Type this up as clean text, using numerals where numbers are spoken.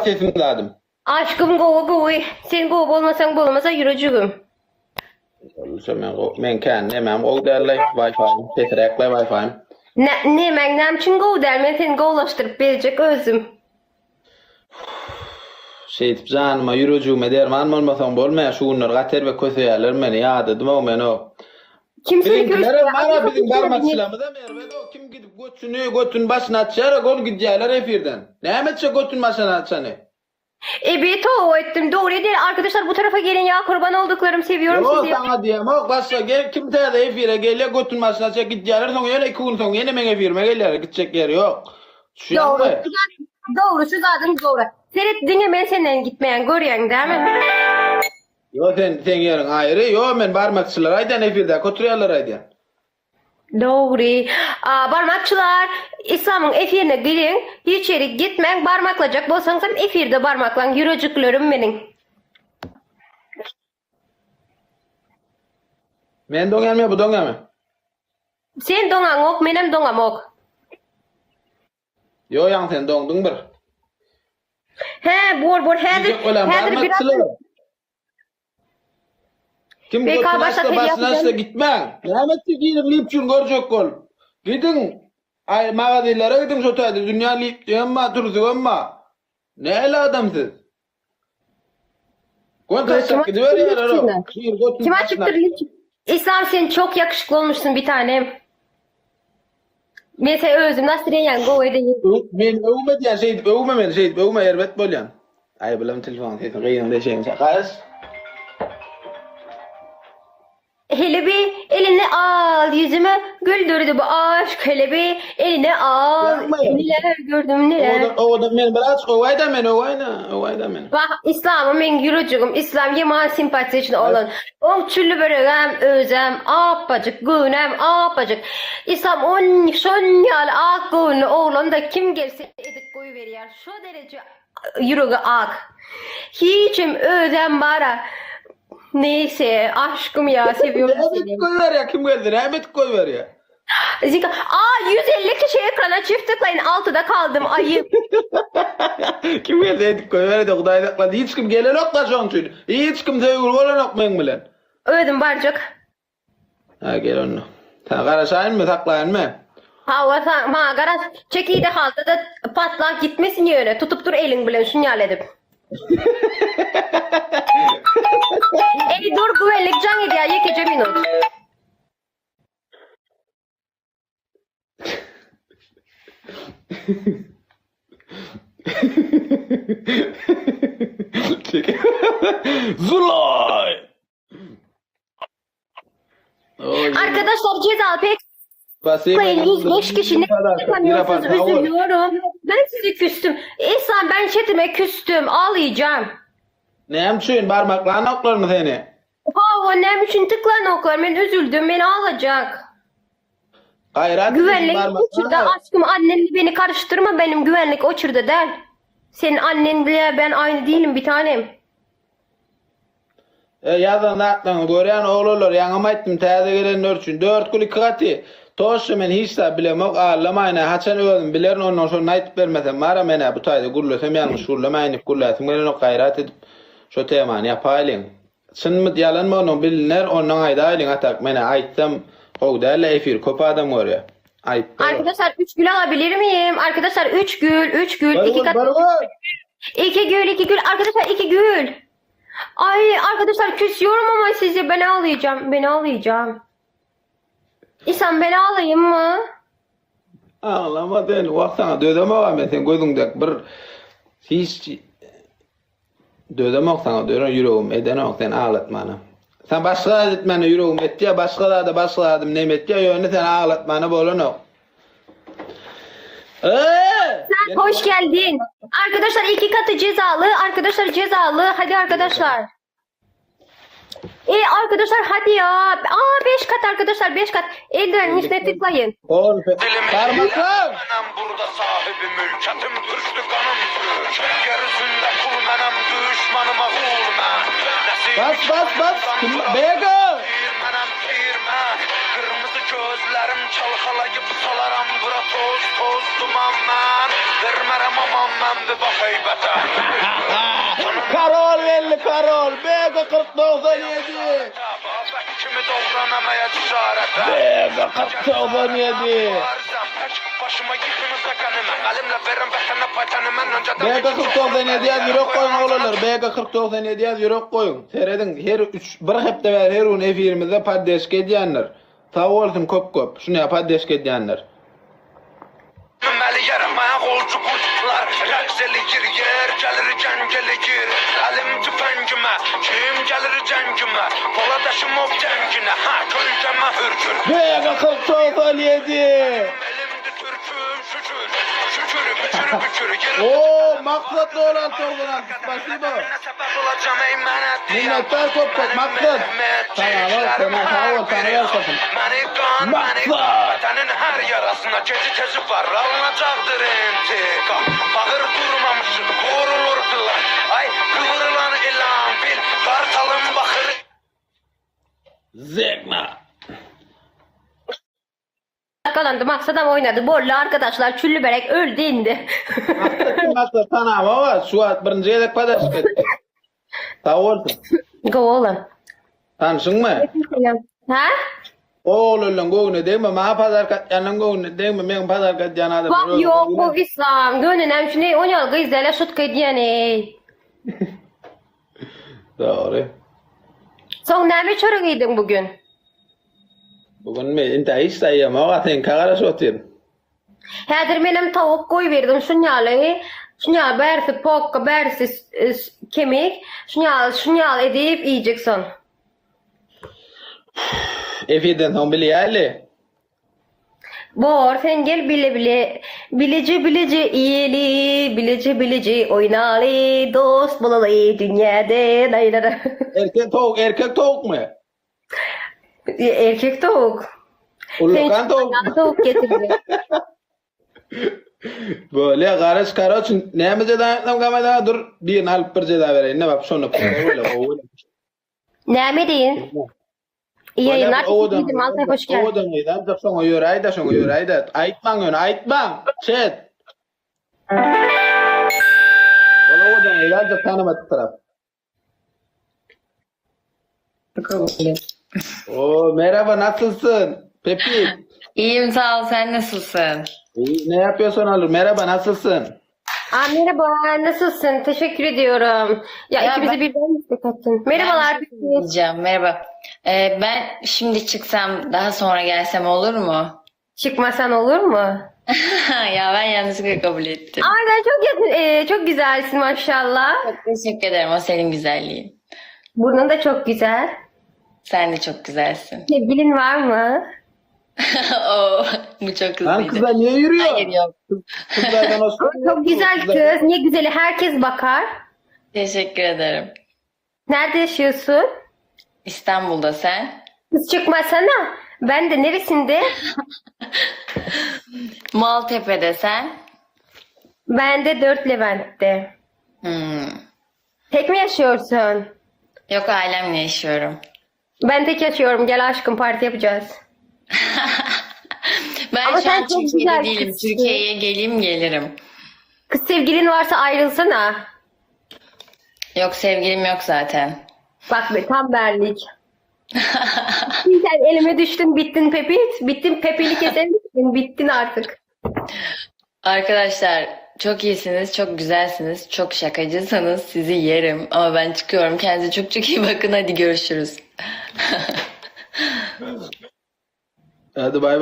sesim zadym. Aşkym gowy gowy. Sen gowy bolmasaň bolmasa ýürejigim. Bolsa men gowy. Men kän nemem gowy däl-le Wi-Fi-im. Pesräk-le Wi-Fi-im. Nä nemäň näme üçin gowy däl men seni gowulaşdyryp berjek özüm. Şeýdip janyma ýürejigime derman bolmasaň bolmaýar şu günler gaty erbet köseýärler meni ýadadym-ow men-ow. Kim seni Biziňkilerem köşeýär? bar-a biziň barmakçylarymyzam erbet-ow kim gidip götüni götüni başyna açýar-a göni gidýärler efirden. Näme etjek götüni başyna açany? Ebi towa etdim dogry edýär arkadaşlar bu tarafa gelin ya kurban olduklarym seviyorum Ýok sizi. saňa diýemok başga gel kim täze efire gelýär götüni başyna açýar gidýärler soň ýene iki gün soň ýene meň efirime gelýärler gitjek ýeri ýok. Dogry. Düşýäňmi? Şu zat dogry şu zadyň dogry. Seret diňe men senden gitmeýän görýäň dämi? Ýok sen seň ýeriň aýry ýok men barmakçylara aýdýan efirdäki oturýanlara aýdýan. Dogry. A, barmakçylar, Islamyň efirine giriň, hiç ýere gitmäň, barmaklajak bolsaňyzam efirde barmaklaň, ýürejiklerim meniň. Men doňýarmy ýa bu doňýarmy? Sen doňaňok, menem doňamok. Ýo ýaňy sen doňduň bir. Hä, bor bor, häzir, Diýjek bolýan häzir biraz barmakçylar. Kim PK götüni başa açsa başyny açsa gitmäň. Näme etdi giriň lipçin görjek bolup. Gidiň. Aý magazinlere gidiň şo taýda dünýä lipçigem bar, türsügem bar. Nähili adam siz? Gön Kim taşlap açypdyr gidiberýärler o. lipçini? Bir götüni Kim başyna açypdyr lipçini? Islam sen çok yakışıklı olmuşsun bir tanem. Men sen özüm nasıl diýen gowy edeýin. Men öwme diýen şeýdip öwme meni şeýdip öwme erbet bolýan. Aý bilim telefon sesini gyzyň deşegiň çakaýyş. Helebi eline al ýüzüme güldürdi bu aşk helebi eline al neler gördüm neler. Owadan owadan men biraz öwaýda men öwaýna öwaýda men. Wah Islamym meň ýürejigim Islam ýeman simpatiçny oglan. Oň çülli böregem özem apbajyk göwnem apbajyk. Islam on şon ýaly ak göwünli oglan-da kim gelse edip goýberýär şo dereje ýüregi ak. Hiçem özem bara neýse aşkym ýa sewiyorum Näme seni. edip goýberýär kim gelse näme edip goýberýär. Zika Aa 150 kişi ekrana çift tıklayın 6'da kaldım ayıp. Kim gelse edip goýberýär Hudaý saklasyn hiç kim gelenok-da şoň üçin. Hiç kim söýgüli bolanok meň bilen. Özüm barjak. Ha gel onda. Sen garaşaýynmy, saklaýynmy? Hawa sa maňa garaş. Çekide halta-da patlap gitmesin ýöne. Tutup dur eliň bilen şun ýaly edip. Eý dur güvenlik jaň edýär ýekeje minut. Zulay! Arkadaşlar cezalı pek tıklayın 105 kişi ne tıklamıyorsunuz üzülüyorum. Ben sizi küstüm. İhsan ben chatime küstüm ağlayacağım. Näme üçin barmaklan oklarmy seni? Hawa näme üçin tıklan oklar men üzüldüm beni alacak. Gaýrat Güvenlik oçurda aşkım annenle beni karıştırma benim güvenlik oçurda del. Senin annenle ben aynı değilim bir tanem. E, ýazan zatlaryňy görýän oglanlar, ýaňam aýtdym täze gelenler üçin, dört gül iki gaty. Toşşa men hiç zat bilemok, allamaýyn-a, haçan özüm bilerin ondan şony aýtyp bermesem bar-a men-ä bu taýda gürlesem ýalňyş gürlemäýin diýip gürläsim gelenok gaýrat edip şo temany ýapaýlyň. Çynmy ýalanmy onuň biliner ondan aýdaýlyň a tak men-ä aýtsam gowy däl-le efiri köp adam görýä. Aýyp bolar. Arkadaşlar 3 gül alabilir miyim? Arkadaşlar 3 gül, 3 gül, Bir 2 gül, kat bir gül. 2 gül, 2 gül. Arkadaşlar 2 gül. Ay arkadaşlar küsüyorum ama sizi ben ağlayacağım. Ben ağlayacağım. İhsan ben ağlayayım mı? Aglama sen, wah saňa dözemok men seň gözüňdäki bir hiç dözemok saňa dören ýüregim edenok seni aglatmana. Sen başga zat etmäne ýüregim etýär, başga zada başga zadym neme etýär, ýöne seni aglatmana bolanok. Eee! Sen hoş geldin. Arkadaşlar iki katı cezalı. Arkadaşlar cezalı. Hadi arkadaşlar. E arkadaşlar hadi ya. Aa 5 kat arkadaşlar 5 kat. Eldivenin üstüne tıklayın. Ol, barmaklar! Mənəm burada sahibi mülkətim türkdü qanım türk Yer üzündə kul mənəm düşmanıma qul mən Bas bas bas! Kim? Bego! Pir mənəm pir mən Qırmızı gözlərim çalxalayıb salaram bura toz toz duman mən Vermərəm aman mən bir bax heybətə. Parol BG 4097. Kimi dogranamaya cesarete. BG 4097. Başıma yıkınıza kanımı Elimle verin vatana vatanı Ben önceden BG 4097 ýaz ýürek goýuň oglanlar. BG 4097 ýaz ýürek goýuň. Serediň her 3 bir hepde bäri her gün efirimizde poddeşka edýänler. Sag bolsun köp köp. Şuny ýa poddeşka edýänler. Meli yerime golcu kurtlar Raks eleyir yer gelir cengeli Elim tüfengime kim gelir cengime Poladaşım of cengine ha kölgeme hürkür BG 4097. Elimde türküm şükür Şükür bükür bükür yürü Oo maksatly bolan 96 spasibo. Minnetdar köp köp maksat. Sana ol sana sag bol sana ýalkasyn. Məni qan, məni Maksat. Vətənin hər yarasına geci tezi var, alınacaqdır intiqam. Bağır durmamışıq, qorulur plan. Ay, qıvrılan ilan bil, qartalın baxır Zegna. Kalandı maksadam oynadı. Borlu arkadaşlar çüllü berek öldü indi. Maksat maksat sana baba şu at birinji gezek padaşka etdi. Sag bolsun. Go oğlum. Tanışyňmy? Ha? Oglanlaryň göwnüne degme, maňa pazarka atýanlaryň göwnüne degme, meň pazarka atýan adamlar Bak öz yok göwnüne. bu İslam. Gönlünem şunu oynalı kız dele şut diyen ey. Dogry. Son näme çörek yedin bugün? Bugün mi? Inte hiç saýýamok, a seňkä garaşyp otyryn. Häzir menem tavuk goý berdim şunýaly. Şunýaly bärsi pokka, bärsi e, kemik. Şunýaly şunýaly edip iýjek son. Efirden soň bilýärli. Bor sen gel bile bile bilici bilici iyili bilici bilici oynaly dost bolaly dünýede naýlara. Erkek towuk, erkek towukmy? Erkek tavuk. Sen Ullakan towukmy? tavuk getirdi. Böyle garaş karoç näme jeza aýtsam gamada dur birini alyp bir jeza bereýin ne bak şonu böyle gowy. Näme deýin? İyi yayınlar. Owadan, Dedim Altay hoş geldin. Owadan gyzam da şoňa ýöräý-de şoňa ýöräý-de. Aýtmaň ýöne aýtmaň. Çet. Ol owadan gyzam da tanamadyk tarap. Oo merhaba nasılsın? Pepi. İyiyim sağ ol sen nasılsın? İyi, ne yapıyorsun oğlum? Merhaba nasılsın? Aa, merhaba nasılsın? Teşekkür ediyorum. Ya, Ya ikimizi ben- birden mi istek attın? Merhabalar. Ben bir şey diyeceğim. Merhaba. Ee, ben şimdi çıksam daha sonra gelsem olur mu? Çıkmasan olur mu? Ya ben yanlışlıkla kabul ettim. Aynen çok yakın, e, çok güzelsin maşallah. Çok teşekkür ederim. O senin güzelliğin. Burnun da çok güzel. Sen de çok güzelsin. Sevgilin var mı? Oo, bu çok Lan hızlıydı. kızlar niye yürüyor? Hayır yok. Kızlardan hoşlanmıyor. Çok güzel kız. Niye güzeli herkes bakar. Teşekkür ederim. Nerede yaşıyorsun? İstanbul'da sen. Kız çıkmasana. Ben de neresinde? Maltepe'de sen. Ben de Dört Levent'te. Hmm. Tek mi yaşıyorsun? Yok ailemle yaşıyorum. Ben tek yaşıyorum. Gel aşkım parti yapacağız. Ben Ama şu sen an çok Türkiye'de güzel değilim. kızsın. Türkiye'ye geleyim gelirim. Kız sevgilin varsa ayrılsana. Yok sevgilim yok zaten. Bak be tam benlik. Sen elime düştün bittin Pepit. Bittin Pepili keselim. Bittin artık. Arkadaşlar çok iyisiniz, çok güzelsiniz, çok şakacısınız. Sizi yerim ama ben çıkıyorum. Kendinize çok çok iyi bakın. Hadi görüşürüz. Hadi bay bay.